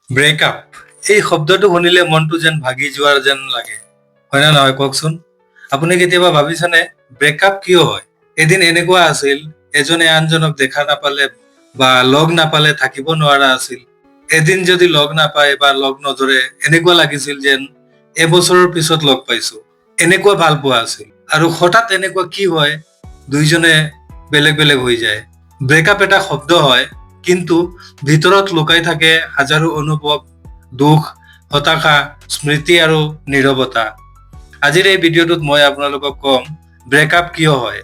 Breakup, এই শব্দটো শুনিলে মনটো যেন ভাগি যোৱাৰ যেন লাগে, হয় নে নহয় কওকচোন? আপুনি কেতিয়াবা ভাবিছেনে ব্ৰেকআপ কিয় হয়? এদিন এনেকুৱা আছিল, এজনে আনজনক দেখা নাপালে বা লগ নাপালে থাকিব নোৱাৰা আছিল। এদিন যদি লগ নাপায় বা লগ নধৰে, এনেকুৱা লাগিছিল যেন এবছৰৰ পিছত লগ পাইছো, এনেকুৱা ভাল পোৱা আছিল। আৰু হঠাৎ এনেকুৱা কি হয়, দুইজনে বেলেগ বেলেগ হৈ যায়। ব্ৰেকআপ এটা শব্দ হয়, কিন্তু ভিতৰত লুকাই থাকে হাজাৰো অনুভৱ, দুখ, হতাশা, স্মৃতি আৰু নীৰৱতা। আজিৰ এই ভিডিঅ'টোত মই আপোনালোকক ক'ম ব্ৰেকআপ কিয় হয়,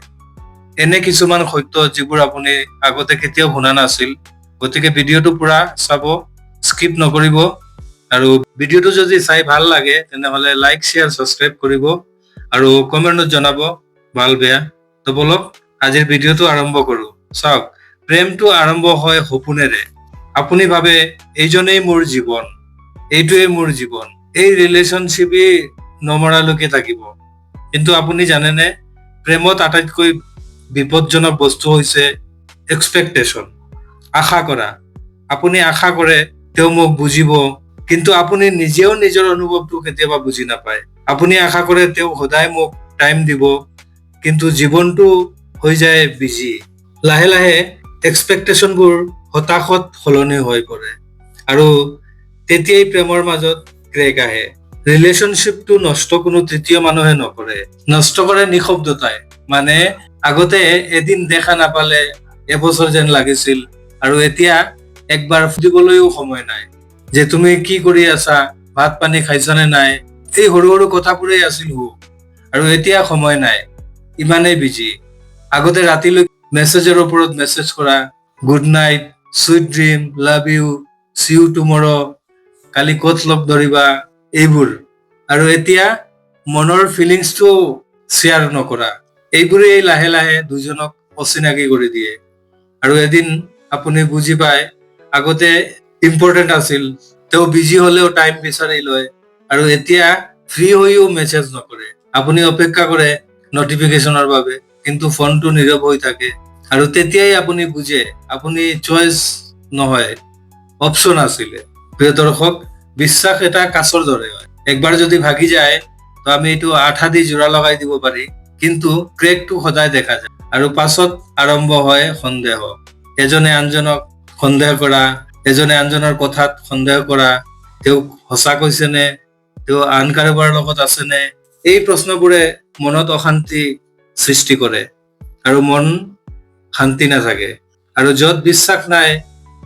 এনে কিছুমান সত্য যিবোৰ আপুনি আগতে কেতিয়াও শুনা নাছিল। গতিকে ভিডিঅ'টো পুৰা চাব, স্কিপ নকৰিব। আৰু ভিডিঅ'টো যদি চাই ভাল লাগে, তেনেহ'লে লাইক, শ্বেয়াৰ, ছাবস্ক্ৰাইব কৰিব আৰু কমেণ্টত জনাব ভাল বেয়া। তো বলক, আজিৰ ভিডিঅ'টো আৰম্ভ কৰোঁ। চাওক, প্ৰেমটো আৰম্ভ হয় সপোনেৰে। আপুনি ভাবে, এইজনেই মোৰ জীৱন, এইটোৱেই মোৰ জীৱন, এই ৰিলেশ্যনশ্বিপেই নমৰালৈকে থাকিব। কিন্তু আপুনি জানেনে, প্ৰেমত আটাইতকৈ বিপদজনক বস্তু হৈছে এক্সপেক্টেশ্যন, আশা কৰা। আপুনি আশা কৰে তেওঁ মোক বুজিব, কিন্তু আপুনি নিজেও নিজৰ অনুভৱটো কেতিয়াবা বুজি নাপায়। আপুনি আশা কৰে তেওঁ সদায় মোক টাইম দিব, কিন্তু জীৱনটো হৈ যায় বিজি। লাহে লাহে এক্সপেক্টেশ্যনবোৰ হতাশত সলনি হৈ পৰে আৰু তেতিয়াই প্ৰেমৰ মাজত ক্ৰেক আহে। ৰিলেশ্যনশ্বিপটো নষ্ট কোনো তৃতীয় মানুহে নকৰে, নষ্ট কৰে নিশব্দতাই। মানে আগতে এদিন দেখা নাপালে এবছৰ যেন লাগিছিল আৰু এতিয়া একবাৰ সুধিবলৈও সময় নাই যে তুমি কি কৰি আছা, ভাত পানী খাইছানে নাই। এই সৰু সৰু কথাবোৰেই আছিল সুখ, আৰু এতিয়া সময় নাই, ইমানেই বিজি। আগতে ৰাতিলৈ মেছেজৰ ওপৰত মেছেজ কৰা, "Good night, sweet dream, love you, see you tomorrow", কালি ক'ত লগ ধৰিবা, এইবোৰ। আৰু এতিয়া মনৰ ফিলিংছটো শ্বেয়াৰ নকৰা। এইবোৰেই লাহে লাহে দুজনক অচিনাকি কৰি দিয়ে। আৰু এদিন আপুনি বুজি পায়, আগতে ইম্পৰ্টেণ্ট আছিল, তেওঁ বিজি হলেও টাইম বিচাৰি লয়, আৰু এতিয়া ফ্ৰী হৈও মেছেজ নকৰে। আপুনি অপেক্ষা কৰে নটিফিকেশ্যনৰ বাবে, কিন্তু ফোনটো নীৰৱ হৈ থাকে। আৰু তেতিয়াই আপুনি বুজে, আপুনি চইচ নহয়, অপচন আছিলে। প্ৰিয় দৰ্শক, বিশ্বাস এটা কাঁচৰ দৰে হয়। একবাৰ যদি ভাগি যায়, তো আমি এইটো আঠা দি জোৰা লগাই দিব পাৰি, কিন্তু ক্ৰেকটো সদায় দেখা যায়। আৰু পাছত আৰম্ভ হয় সন্দেহ। এজনে আনজনক সন্দেহ কৰা, এজনে আনজনৰ কথাত সন্দেহ কৰা, তেওঁক সঁচা কৈছেনে, তেওঁ আন কাৰোবাৰ লগত আছেনে? এই প্ৰশ্নবোৰে মনত অশান্তি সৃষ্টি কৰে আৰু মন শান্তি নাথাকে। আৰু য'ত বিশ্বাস নাই,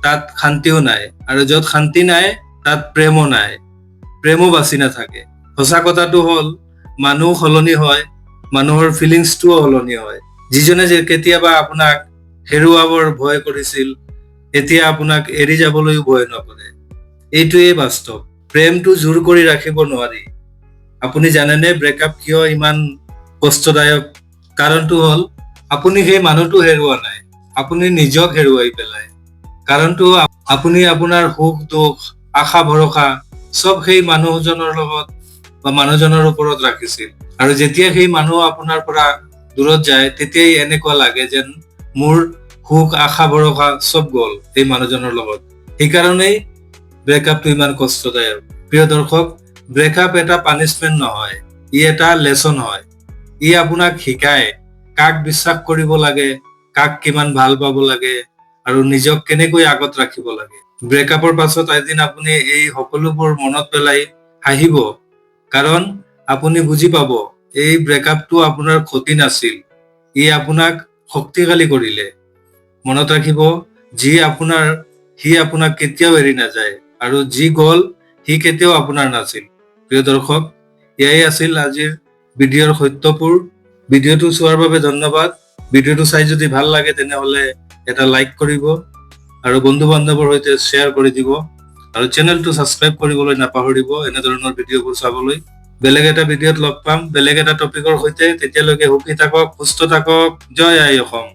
তাত শান্তিও নাই। আৰু য'ত শান্তি নাই, তাত প্ৰেমো নাই, প্ৰেমো বাচি নাথাকে। সঁচা কথাটো হ'ল, মানুহ সলনি হয়, মানুহৰ ফিলিংছটোও সলনি হয়। যিজনে যে কেতিয়াবা আপোনাক হেৰুৱাবৰ ভয় কৰিছিল, এতিয়া আপোনাক এৰি যাবলৈও ভয় নকৰে। এইটোৱেই বাস্তৱ। প্ৰেমটো জোৰ কৰি ৰাখিব নোৱাৰি। আপুনি জানেনে ব্ৰেকআপ কিয় ইমান কষ্টদায়ক? কাৰণটো হ'ল, আপুনি সেই মানুহটো হেৰুওৱা নাই, আপুনি নিজক হেৰুৱাই পেলায়। কাৰণটো আপুনি আপোনাৰ সুখ দুখ, আশা ভৰসা চব সেই মানুহজনৰ লগত বা মানুহজনৰ ওপৰত ৰাখিছিল। আৰু যেতিয়া সেই মানুহ আপোনাৰ পৰা দূৰত যায়, তেতিয়াই এনেকুৱা লাগে যেন মোৰ সুখ, আশা, ভৰসা চব গ'ল সেই মানুহজনৰ লগত। সেইকাৰণেই ব্ৰেকআপটো ইমান কষ্টদায়ক। প্ৰিয় দৰ্শক, ব্ৰেকআপ এটা পানিছমেণ্ট নহয়, ই এটা লেচন হয়। ই আপোনাক শিকায় কাক বিশ্বাস কৰিব লাগে, কাক কিমান ভাল পাব লাগে আৰু নিজক কেনেকৈ আগত ৰাখিব লাগে। ব্ৰেকআপৰ পাছত এদিন আপুনি এই সকলোবোৰ মনত পেলাই হাঁহিব, কাৰণ আপুনি বুজি পাব, এই ব্ৰেকআপটো আপোনাৰ ক্ষতি নাছিল, ই আপোনাক শক্তিশালী কৰিলে। মনত ৰাখিব, যি আপোনাৰ সি আপোনাক কেতিয়াও এৰি নাযায় আৰু যি গ'ল, সি কেতিয়াও আপোনাৰ নাছিল। প্ৰিয় দৰ্শক, এয়াই আছিল আজিৰ ভিডিঅ'ৰ সত্যবোৰ। ভিডিঅ'টো চোৱাৰ বাবে ধন্যবাদ। ভিডিঅ'টো চাই যদি ভাল লাগে, তেনেহ'লে এটা লাইক কৰিব আৰু বন্ধু বান্ধৱৰ সৈতে শ্বেয়াৰ কৰি দিব আৰু চেনেলটো ছাবস্ক্ৰাইব কৰিবলৈ নাপাহৰিব এনেধৰণৰ ভিডিঅ'বোৰ চাবলৈ। বেলেগ এটা ভিডিঅ'ত লগ পাম বেলেগ এটা টপিকৰ সৈতে। তেতিয়ালৈকে সুখী থাকক, সুস্থ থাকক। জয় আই অসম।